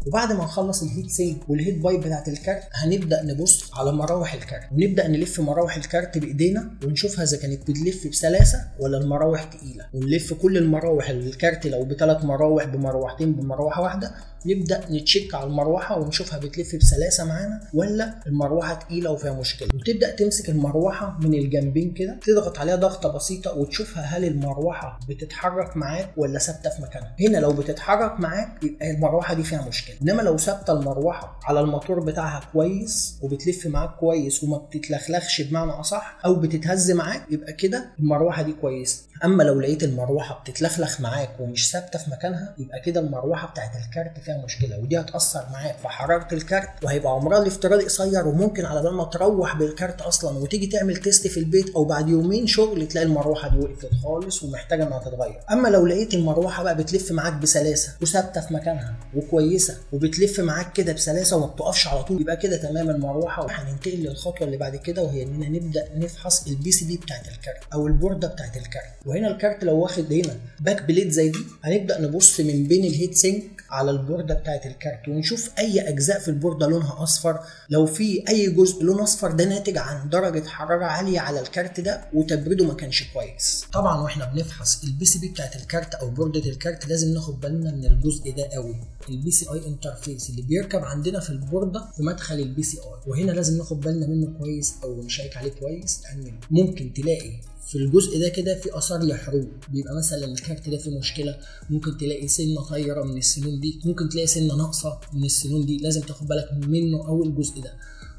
وبعد ما نخلص ال heat sink وال heat pipe بتاعت الكارت هنبدا نبص على مراوح الكارت، ونبدا نلف مراوح الكارت بايدينا ونشوفها اذا كانت بتلف بسلاسة ولا المراوح تقيلة، ونلف كل المراوح الكارت لو بثلاث مراوح بمروحتين بمروحه واحدة، نبدا نتشيك على المروحة ونشوفها بتلف بسلاسة معانا ولا المروحة تقيلة وفيها مشكلة. وتبدا تمسك المروحة من الجنبين كده، تضغط عليها ضغطه بسيطة وتشوفها هل المروحة بتتحرك معاك ولا ثابتة في مكانها. هنا لو بتتحرك معاك يبقى المروحة دي فيها مشكلة، انما لو ثابتة المروحة على الموتور بتاعها كويس وبتلف معاك كويس وما بتتلخلخش بمعنى اصح او بتتهز معاك يبقى كده المروحة دي كويسة. اما لو لقيت المروحة بتتلخلخ معاك ومش ثابتة في مكانها يبقى كده المروحة بتاعت الكارت فيها مشكلة، ودي هتاثر معاك في حرارة الكارت وهيبقى عمرها الافتراضي قصير، وممكن على بال ما تروح بالكارت اصلا وتيجي تعمل test في البيت او بعد يومين شغل تلاقي المروحة دي وقفت خالص ومحتاجة انها تتغير. اما لو لقيت المروحة بقى بتلف معاك بسلاسة وثابتة في مكانها وكويسة وبتلف معاك كده بسلاسة وما بتقفش على طول يبقى كده تمام المروحة. وهننتقل للخطوة اللي بعد كده، وهي اننا نبدا نفحص ال PCB بتاعت الكارت او البورده بتاعت الكارت. وهنا الكارت لو واخد هنا back plate زي دي هنبدا نبص من بين ال heat sink على البورده بتاعت الكارت ونشوف اي اجزاء في البورده لونها اصفر. لو في اي جزء لون اصفر ده ناتج عن درجه حرارة عالية على الكارت ده وتبريده ما كانش كويس. طبعا واحنا بنفحص ال PCB بتاعت الكارت او بورده الكارت لازم ناخد بالنا من الجزء ده قوي، ال PCI interface اللي بيركب عندنا في البورده في مدخل ال PCI، وهنا لازم ناخد بالنا منه كويس او نشيك عليه كويس، لان ممكن تلاقي في الجزء ده كده في اثار لحروق، بيبقى مثلا الكارت ده فيه مشكلة، ممكن تلاقي سنة طايره من السنون دي، ممكن تلاقي سنة ناقصه من السنون دي، لازم تاخد بالك منه اول الجزء ده.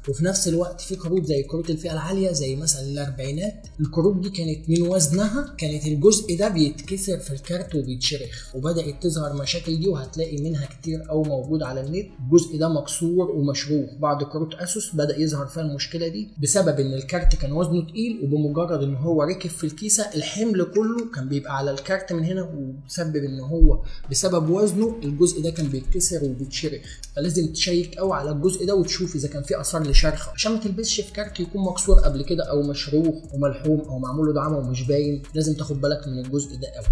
وفي نفس الوقت في كروت زي كروت الفئة العالية زي مثلا الاربعينات، الكروت دي كانت من وزنها كانت الجزء ده بيتكسر في الكارت وبيتشرخ، وبدات تظهر مشاكل دي وهتلاقي منها كتير او موجود على النت الجزء ده مكسور ومشروخ. بعض كروت اسوس بدا يظهر فيها المشكلة دي بسبب ان الكارت كان وزنه تقيل، وبمجرد ان هو ركب في الكيسة الحمل كله كان بيبقى على الكارت من هنا، وبسبب ان هو بسبب وزنه الجزء ده كان بيتكسر وبيتشرخ. فلازم تشيك قوي على الجزء ده وتشوف اذا كان في اثار شرخه عشان ما تلبسش في كارت يكون مكسور قبل كده او مشروخ وملحوم او معمول له دعامة ومش باين، لازم تاخد بالك من الجزء ده قوي.